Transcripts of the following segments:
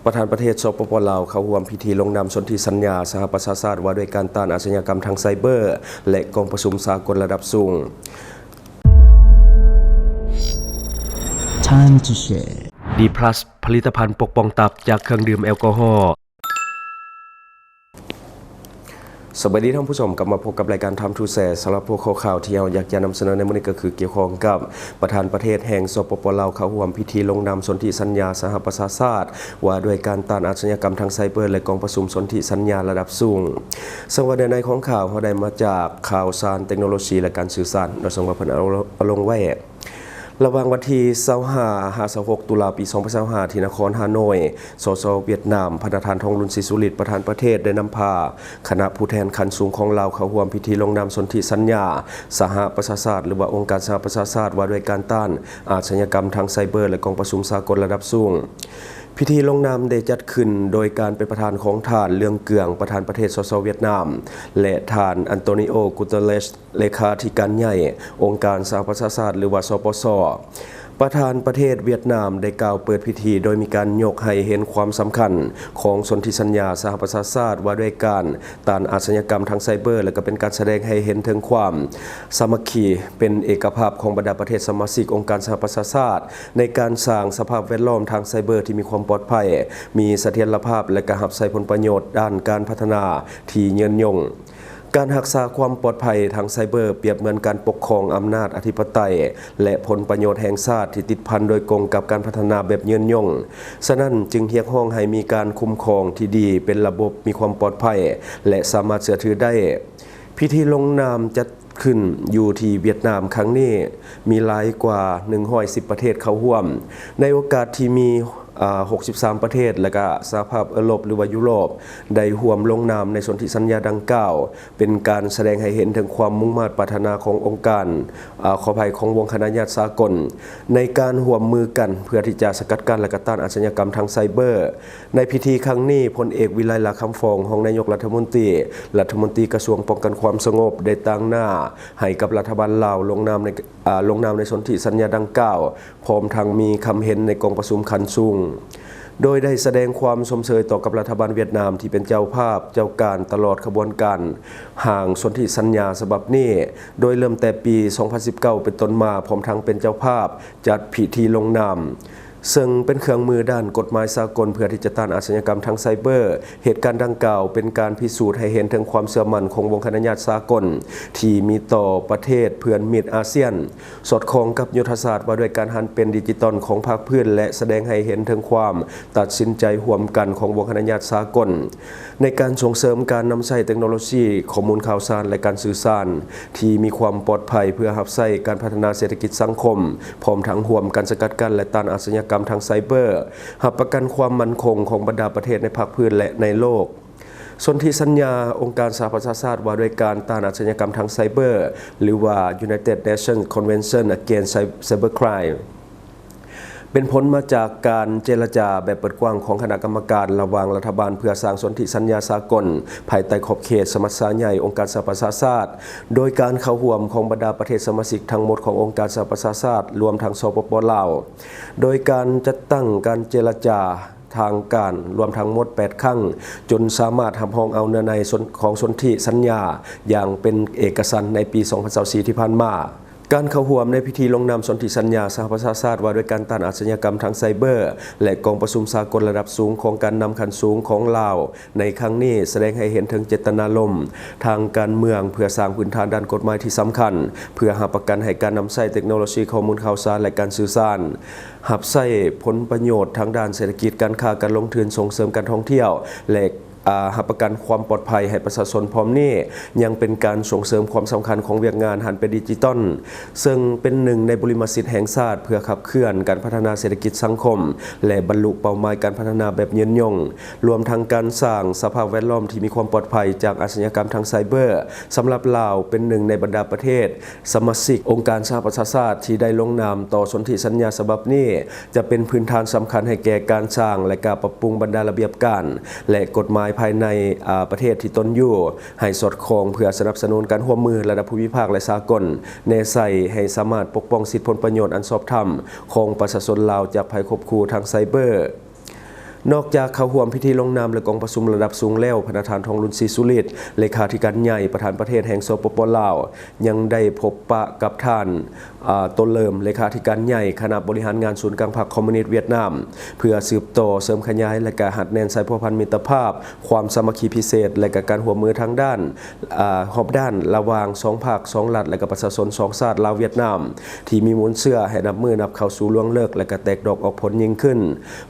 ປະທານປະເທດ ສປປ ລາວ ເຂົ້າຮ່ວມພິທີລົງນາມສົນທິສັນຍາສະຫະປະຊາຊາດ ວ່າດ້ວຍການຕ້ານອາຊະຍາກຳທາງໄຊເບີ ແລະ ກອງປະຊຸມສາກົນລະດັບສູງ. Time to share. ດີພລັສ ຜະລິດຕະພັນປົກປ້ອງຕັບຈາກເຄື່ອງດື່ມແອລກໍຮໍ. ສະບາຍດີທ່ານຜູ້ຊົມ, ກັບມາພົບກັບລາຍການ Time to Share. ສຳລັບຫົວຂໍ້ຂ່າວທີ່ເຮົາຢາກຈະນຳສະເໜີໃນມື້ນີ້ກໍຄືກ່ຽວຂ້ອງກັບປະທານປະເທດແຫ່ງ ສປປ ລາວ ເຂົ້າຮ່ວມພິທີລົງນາມສົນທິສັນຍາສະຫະປະຊາຊາດ ວ່າດ້ວຍການຕ້ານອາຊະຍາກຳທາງໄຊເບີ ແລະ ກອງປະຊຸມສົນທິສັນຍາລະດັບສູງ. ເຊິ່ງວ່າເນື້ອໃນຂອງຂ່າວເຮົາໄດ້ມາຈາກຂ່າວສານເຕັກໂນໂລຊີ ແລະ ການສື່ສານ, ໂດຍເຊິ່ງວ່າເພິ່ນເອົາ ເອົາລົງໄວ້ ລະຫວ່າງວັນທີຊາວຫ້າ ຫາ ຊາວຫົກ ຕຸລາ ປີສອງພັນຊາວຫ້າ ທີ່ນະຄອນຮ່າໂນ້ຍ, ສສ ຫວຽດນາມ ພະນະທ່ານ ທອງລຸນ ສີສຸລິດ ປະທານປະເທດ ໄດ້ນຳພາຄະນະຜູ້ແທນຂັ້ນສູງຂອງລາວເຂົ້າຮ່ວມພິທີລົງນາມສົນທິສັນຍາສະຫະປະຊາຊາດ ຫຼືວ່າອົງການສະຫະປະຊາຊາດ ວ່າດ້ວຍການຕ້ານອາຊະຍາກຳທາງໄຊເບີ ແລະ ກອງປະຊຸມສາກົນລະດັບສູງ. ພິທີລົງນາມໄດ້ຈັດຂຶ້ນໂດຍການເປັນປະທານຂອງທ່ານ ເລື່ອງເກືອງ ປະທານປະເທດ ສສ ຫວຽດນາມ ແລະ ທ່ານ ອັນໂຕນີໂອ ກຸເຕີເຣສ ເລຂາທິການໃຫຍ່ອົງການສະຫະປະຊາຊາດ ຫຼືວ່າ ສປຊ. ປະທານປະເທດຫວຽດນາມໄດ້ກ່າວເປີດພິທີ ໂດຍມີການຍົກໃຫ້ເຫັນຄວາມສຳຄັນຂອງສົນທິສັນຍາສະຫະປະຊາຊາດ ວ່າດ້ວຍການຕ້ານອາຊະຍາກຳທາງໄຊເບີ ແລະ ກໍເປັນການສະແດງໃຫ້ເຫັນເຖິງຄວາມສາມັກຄີ ເປັນເອກະພາບຂອງບັນດາປະເທດສະມາຊິກອົງການສະຫະປະຊາຊາດ ໃນການສ້າງສະພາບແວດລ້ອມທາງໄຊເບີທີ່ມີຄວາມປອດໄພ, ມີສະຖຽນລະພາບ ແລະ ກະຮັບໃຊ້ຜົນປະໂຫຍດດ້ານການພັດທະນາທີ່ຍືນຍົງ. ການຮັກສາຄວາມປອດໄພທາງໄຊເບີປຽບເໝືອນການປົກຄອງອຳນາດອະທິປະໄຕ ແລະ ຜົນປະໂຫຍດແຫ່ງຊາດທີ່ຕິດພັນໂດຍກົງກັບການພັດທະນາແບບຍືນຍົງ. ສະນັ້ນຈຶ່ງຮຽກຮ້ອງໃຫ້ມີການຄຸ້ມຄອງທີ່ດີ, ເປັນລະບົບ, ມີຄວາມປອດໄພ ແລະ ສາມາດເຊື່ອຖືໄດ້. ພິທີລົງນາມຈັດຂຶ້ນຢູ່ທີ່ຫວຽດນາມຄັ້ງນີ້ ມີຫຼາຍກວ່າໜຶ່ງຮ້ອຍສິບປະເທດເຂົ້າຮ່ວມ. ໃນໂອກາດທີ່ມີ ອາ ຫົກສິບສາມປະເທດ ແລະ ກະສະຫະພາບເອີຣົບ ຫຼືວ່າຢູໂຣບ ໄດ້ຮ່ວມລົງນາມໃນສົນທິສັນຍາດັ່ງກ່າວ ເປັນການສະແດງໃຫ້ເຫັນເຖິງຄວາມມຸ່ງມາດປາດຖະໜາຂອງອົງການ, ອາ, ຂໍອະໄພ, ຂອງວົງຄະນະຍາດສາກົນ ໃນການຮ່ວມມືກັນເພື່ອທີ່ຈະສະກັດກັ້ນ ແລະ ກະຕ້ານອາຊະຍາກຳທາງໄຊເບີ. ໃນພິທີຄັ້ງນີ້, ພົນເອກ ວິໄລ ຫຼ້າຄຳຟອງ ຮອງນາຍົກລັດຖະມົນຕີ, ລັດຖະມົນຕີກະຊວງປ້ອງກັນຄວາມສະຫງົບ ໄດ້ຕາງໜ້າໃຫ້ກັບລັດຖະບານລາວລົງນາມໃນ, ອາ, ລົງນາມໃນສົນທິສັນຍາດັ່ງກ່າວ ພ້ອມທັງມີຄຳເຫັນໃນກອງປະຊຸມຂັ້ນສູງ, ໂດຍໄດ້ສະແດງຄວາມຊົມເຊີຍຕໍ່ກັບລັດຖະບານຫວຽດນາມທີ່ເປັນເຈົ້າພາບເຈົ້າການຕະຫຼອດຂະບວນການຮ່າງສົນທິສັນຍາສະບັບນີ້, ໂດຍເລີ່ມແຕ່ປີສອງພັນສິບເກົ້າເປັນຕົ້ນມາ, ພ້ອມທັງເປັນເຈົ້າພາບຈັດພິທີລົງນາມ, ເຊິ່ງເປັນເຄື່ອງມືດ້ານກົດໝາຍສາກົນເພື່ອທີ່ຈະຕ້ານອາຊະຍາກຳທາງໄຊເບີ. ເຫດການດັ່ງກ່າວເປັນການພິສູດໃຫ້ເຫັນເຖິງຄວາມເຊື່ອໝັ້ນຂອງວົງຄະນະຍາດສາກົນທີ່ມີຕໍ່ປະເທດເພື່ອນມິດອາຊຽນ, ສອດຄ່ອງກັບຍຸດທະສາດວ່າດ້ວຍການຫັນເປັນດິຈິຕອນຂອງພາກພື້ນ ແລະ ສະແດງໃຫ້ເຫັນເຖິງຄວາມຕັດສິນໃຈຮ່ວມກັນຂອງວົງຄະນະຍາດສາກົນ ໃນການສົ່ງເສີມການນຳໃຊ້ເຕັກໂນໂລຊີ, ຂໍ້ມູນຂ່າວສານ ແລະ ການສື່ສານທີ່ມີຄວາມປອດໄພ ເພື່ອຮັບໃຊ້ການພັດທະນາເສດຖະກິດສັງຄົມ, ພ້ອມທັງຮ່ວມກັນສະກັດກັ້ນ ແລະ ຕ້ານອາຊະຍາກຳທາງໄຊເບີ, ຮັບປະກັນຄວາມໝັ້ນຄົງຂອງບັນດາປະເທດໃນພາກພື້ນ ແລະ ໃນໂລກ. ສົນທິສັນຍາອົງການສະຫະປະຊາຊາດວ່າດ້ວຍການຕ້ານອາຊະຍາກຳທາງໄຊເບີ ຫຼືວ່າ United Nations Convention Against Cy-, Cybercrime ເປັນຜົນມາຈາກການເຈລະຈາແບບເປີດກວ້າງຂອງຄະນະກຳມະການລະຫວ່າງລັດຖະບານເພື່ອສ້າງສົນທິສັນຍາສາກົນ ພາຍໃຕ້ຂອບເຂດສະມັດຊາໃຫຍ່ອົງການສະຫະປະຊາຊາດ, ໂດຍການເຂົ້າຮ່ວມຂອງບັນດາປະເທດສະມາຊິກທັງໝົດຂອງອົງການສະຫະປະຊາຊາດ ລວມທັງ ສປປ ລາວ, ໂດຍການຈັດຕັ້ງການເຈລະຈາ ທາງການລວມທັງໝົດແປດຄັ້ງ, ຈົນສາມາດຮັບຮອງເອົາເນື້ອໃນສົນ-, ຂອງສົນທິສັນຍາຢ່າງເປັນເອກະສັນໃນປີສອງພັນຊາວສີ່ທີ່ຜ່ານມາ. ການເຂົ້າຮ່ວມໃນພິທີລົງນາມສົນທິສັນຍາສະຫະປະຊາຊາດວ່າດ້ວຍການຕ້ານອາຊະຍາກຳທາງໄຊເບີ ແລະ ກອງປະຊຸມສາກົນລະດັບສູງຂອງການນຳຂັ້ນສູງຂອງລາວໃນຄັ້ງນີ້ ສະແດງໃຫ້ເຫັນເຖິງເຈດຕະນາລົມທາງການເມືອງ ເພື່ອສ້າງພື້ນຖານດ້ານກົດໝາຍທີ່ສຳຄັນ ເພື່ອຮັບປະກັນໃຫ້ການນຳໃຊ້ເຕັກໂນໂລຊີຂໍ້ມູນຂ່າວສານ ແລະ ການສື່ສານ ຮັບໃຊ້ຜົນປະໂຫຍດທາງດ້ານເສດຖະກິດ, ການຄ້າ, ການລົງທຶນ, ສົ່ງເສີມການທ່ອງທ່ຽວ ແລະ ອາ, ຮັບປະກັນຄວາມປອດໄພໃຫ້ປະຊາຊົນ. ພ້ອມນີ້ຍັງເປັນການສົ່ງເສີມຄວາມສຳຄັນຂອງວຽກງານຫັນເປັນດິຈິຕອນ, ເຊິ່ງເປັນໜຶ່ງໃນບຸລິມະສິດແຫ່ງຊາດ ເພື່ອຂັບເຄື່ອນການພັດທະນາເສດຖະກິດສັງຄົມ ແລະ ບັນລຸເປົ້າໝາຍການພັດທະນາແບບຍືນຍົງ, ລວມທັງການສ້າງສະພາບແວດລ້ອມທີ່ມີຄວາມປອດໄພຈາກອາຊະຍາກຳທາງໄຊເບີ. ສຳລັບລາວເປັນໜຶ່ງໃນບັນດາປະເທດ ສະມາຊິກອົງການສະຫະປະຊາຊາດທີ່ໄດ້ລົງນາມຕໍ່ສົນທິສັນຍາສະບັບນີ້ ຈະເປັນພື້ນຖານສຳຄັນໃຫ້ແກ່ການສ້າງ ແລະ ການປັບປຸງບັນດາລະບຽບການ ແລະ ກົດໝາຍພາຍໃນ, ອາ, ປະເທດທີ່ຕົນຢູ່ ໃຫ້ສອດຄ່ອງ ເພື່ອສະໜັບສະໜູນການຮ່ວມມືລະດັບພູມິພາກ ແລະ ສາກົນ, ແນໃສ່ໃຫ້ສາມາດປົກປ້ອງສິດຜົນປະໂຫຍດອັນຊອບທຳຂອງປະຊາຊົນລາວຈາກໄພຂົ່ມຂູ່ທາງໄຊເບີ. ນອກຈາກເຂົ້າຮ່ວມພິທີລົງນາມ ແລະ ກອງປະຊຸມລະດັບສູງແລ້ວ, ພະນະທ່ານ ທອງລຸນ ສີສຸລິດ ເລຂາທິການໃຫຍ່ ປະທານປະເທດແຫ່ງ ສປປ ລາວ ຍັງໄດ້ພົບປະກັບທ່ານ ອາ ໂຕເລີມ ເລຂາທິການໃຫຍ່ຄະນະບໍລິຫານງານສູນກາງພັກຄອມມູນິດຫວຽດນາມ ເພື່ອສືບຕໍ່ເສີມຂະຫຍາຍ ແລະ ກະຮັດແໜ້ນສາຍພົວພັນມິດຕະພາບ, ຄວາມສາມັກຄີພິເສດ ແລະ ກະການຮ່ວມມືທາງດ້ານ ອາ ຮອບດ້ານລະຫວ່າງສອງພັກ, ສອງລັດ ແລະ ກະປະຊາຊົນສອງຊາດ ລາວ-ຫວຽດນາມ ທີ່ມີມູນເຊື້ອໃຫ້ນັບມື້ນັບເຂົ້າສູ່ລວງເລິກ ແລະ ກະແຕກດອກອອກຜົນຍິ່ງຂຶ້ນ.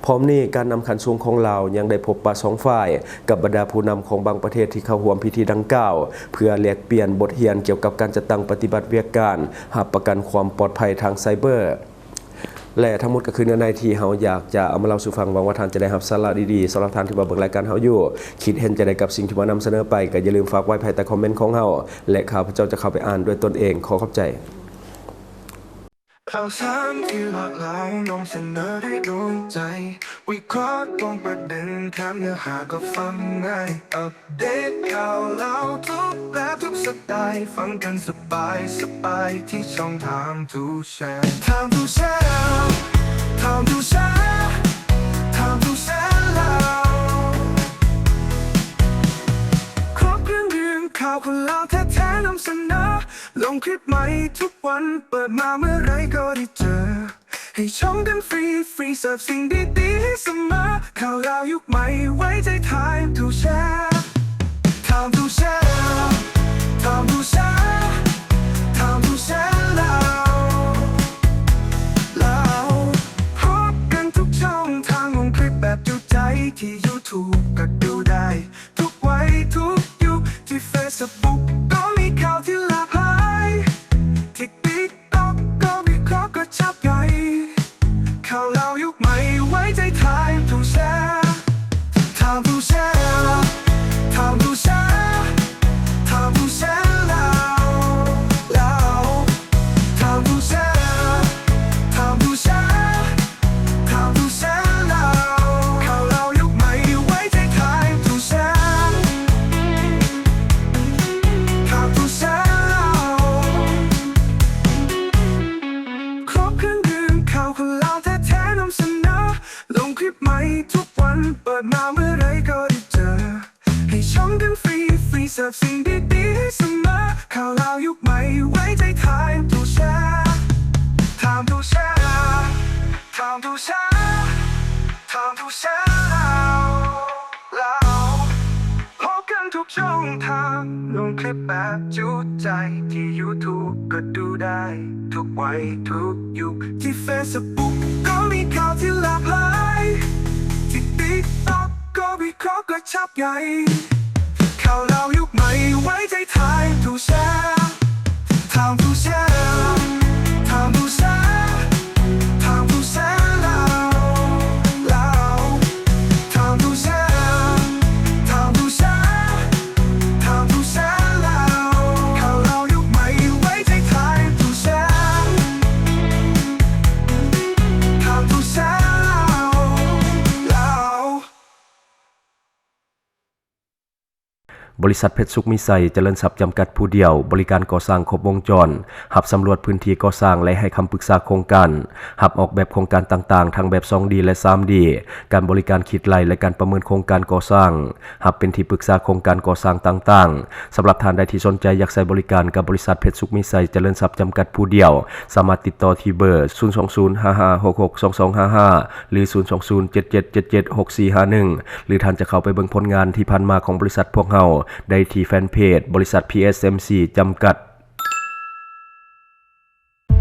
ພ້ອມນີ້, ການນຳຂັ້ນສູງຂອງລາວຍັງໄດ້ພົບປະສອງຝ່າຍ ກັບບັນດາຜູ້ນຳຂອງບາງປະເທດທີ່ເຂົ້າຮ່ວມພິທີດັ່ງກ່າວ ເພື່ອແລກປ່ຽນບົດຮຽນກ່ຽວກັບການຈັດຕັ້ງປະຕິບັດວຽກການຮັບປະກັນຄວາມປອດໄພທາງໄຊເບີ. ແລະ ທັງໝົດກໍຄືເນື້ອໃນທີ່ເຮົາຢາກຈະເອົາມາເລົ່າສູ່ຟັງ. ຫວັງວ່າທ່ານຈະໄດ້ຮັບສາລະດີໆ. ສຳລັບທ່ານທີ່ມາເບິ່ງລາຍການເຮົາຢູ່, ຄິດເຫັນຈັ່ງໃດກັບສິ່ງທີ່ມານຳສະເໜີໄປ, ກໍຢ່າລືມຝາກໄວ້ພາຍໃຕ້ຄອມເມັນຂອງເຮົາ ແລະ ຂ້າພະເຈົ້າຈະເຂົ້າໄປອ່ານດ້ວຍຕົນເອງ. ຂໍຂອບໃຈ. ຂ່າວສານທີ່ຫຼາກຫຼາຍນຳສະເໜີດ້ວຍດວງໃຈ, ວິເຄາະห์ຕົງປະເດັນ, ແຖມເນື້ອຫາກໍຟັງງ່າຍ. ອັບເດດຂ່າວລາວທຸກແບບທຸກສະໄຕ, ຟັງກັນສະບາຍສະບາຍທີ່ຊ່ອງ Time to Share. Time to Share, Time to Share, Time to Share ລາວ. ຄອບເລື່ອງເລື່ອງຂ່າວຄົນລາວແທ້ໆນຳສະເໜີ. ລົງຄລິບໃໝ່ທຸກວັນ, ເປີດມາເມື່ອໃດກໍໄດ້ເຈີ. ໃຫ້ຊົມກັນຟຣີໆ, ເສີບສິ່ງດີໆໃຫ້ສະເໝີ. ຂ່າວລາວຍຸກໃໝ່, ໄວ້ໃຈ Time to Share. Time to Share, Time to Share, Time to Share ລາວ, ລາວ. ພົບກັນທຸກຊ່ອງທາງ, ລົງຄລິບແບບຈຸໃຈ, ທີ່ YouTube ກໍດູໄດ້. ທຸກໄວທຸກຍຸກ, ທີ່ Facebook ກໍມີຂ່າວທີ່ຫຼາກຫຼາຍ, ທີ່ TikTok ກໍວິເຄາະກະຊັບໄຫຍ່. ຂ່າວລາວຍຸກໃໝ່, ໄວ້ໃຈ Time to Share. Time to Share, Time to Share, Time to Share ລາວ, ລາວ. Time to Share, Time to Share, Time to Share ລາວ. ຂ່າວລາວຍຸກໃໝ່, ໄວ້ໃຈ Time to Share. Time to Share ລາວ. ຄອບເຄື່ອງເລື່ອງຂ່າວຄົນລາວແທ້ໆນຳສະເໜີ. ລົງຄລິບໃໝ່ທຸກວັນ, ເປີດມາເມື່ອໃດກໍໄດ້ເຈີ. ໃຫ້ຊົມກັນຟຣີໆ, ເສີບສິ່ງດີໆໃຫ້ສະເໝີ. ຂ່າວລາວຍຸກໃໝ່, ໄວ້ໃຈ Time to Share. Time to Share, Time to Share, Time to Share ລາວ, ລາວ. ພົບກັນທຸກຊ່ອງທາງ, ລົງຄລິບແບບຈຸໃຈ, ທີ່ YouTube ກໍດູໄດ້. ທຸກໄວທຸກຍຸກ, ທີ່ Facebook ກໍມີຂ່າວທີ່ຫຼາກຫຼາຍ, ທີ່ TikTok ກໍວິເຄາະກະຊັບໄຫຍ່. ຂ່າວລາວຍຸກໃໝ່, ໄວ້ໃຈ Time to Share. Time to Share, Time to Share, Time to Share ລາວ, ລາວ. Time to Share, Time to Share, Time to Share ລາວ. ຂ່າວລາວຍຸກໃໝ່, ໄວ້ໃຈ Time to Share. Time to Share ລາວ, ລາວ. ບໍລິສັດເພັດສຸກມີໄຊຈະເລີນຊັບຈຳກັດຜູ້ດຽວ ບໍລິການກໍ່ສ້າງຄົບວົງຈອນ, ຮັບສຳຫຼວດພື້ນທີ່ກໍ່ສ້າງ ແລະ ໃຫ້ຄຳປຶກສາໂຄງການ, ຮັບອອກແບບໂຄງການຕ່າງໆ ທັງແບບສອງດີ ແລະ ສາມດີ, ການບໍລິການຄິດໄລ່ ແລະ ການປະເມີນໂຄງການກໍ່ສ້າງ, ຮັບເປັນທີ່ປຶກສາໂຄງການກໍ່ສ້າງຕ່າງໆ. ສຳລັບທ່ານໃດທີ່ສົນໃຈຢາກໃຊ້ບໍລິການກັບບໍລິສັດເພັດສຸກມີໄຊຈະເລີນຊັບຈຳກັດຜູ້ດຽວ, ສາມາດຕິດຕໍ່ທີ່ເບີ ສູນສອງສູນ ຫ້າຫ້າຫົກຫົກ ສອງສອງຫ້າຫ້າ ຫຼື ສູນສອງສູນ ເຈັດເຈັດເຈັດເຈັດ ຫົກສີ່ຫ້າໜຶ່ງ ຫຼື ທ່ານຈະເຂົ້າໄປເບິ່ງຜົນງານທີ່ຜ່ານມາຂອງບໍລິສັດພວກເຮົາໄດ້ທີ່ແຟນເພຈ ບໍລິສັດ ພີເອັສເອັມຊີ ຈຳກັດ.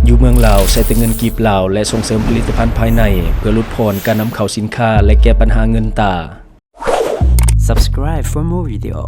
ຢູ່ເມືອງລາວ ໃຊ້ແຕ່ເງິນກີບລາວ ແລະ ສົ່ງເສີມຜະລິດຕະພັນພາຍໃນ ເພື່ອຫຼຸດຜ່ອນການນຳເຂົ້າສິນຄ້າ ແລະ ແກ້ບັນຫາເງິນຕາ. Subscribe for more video.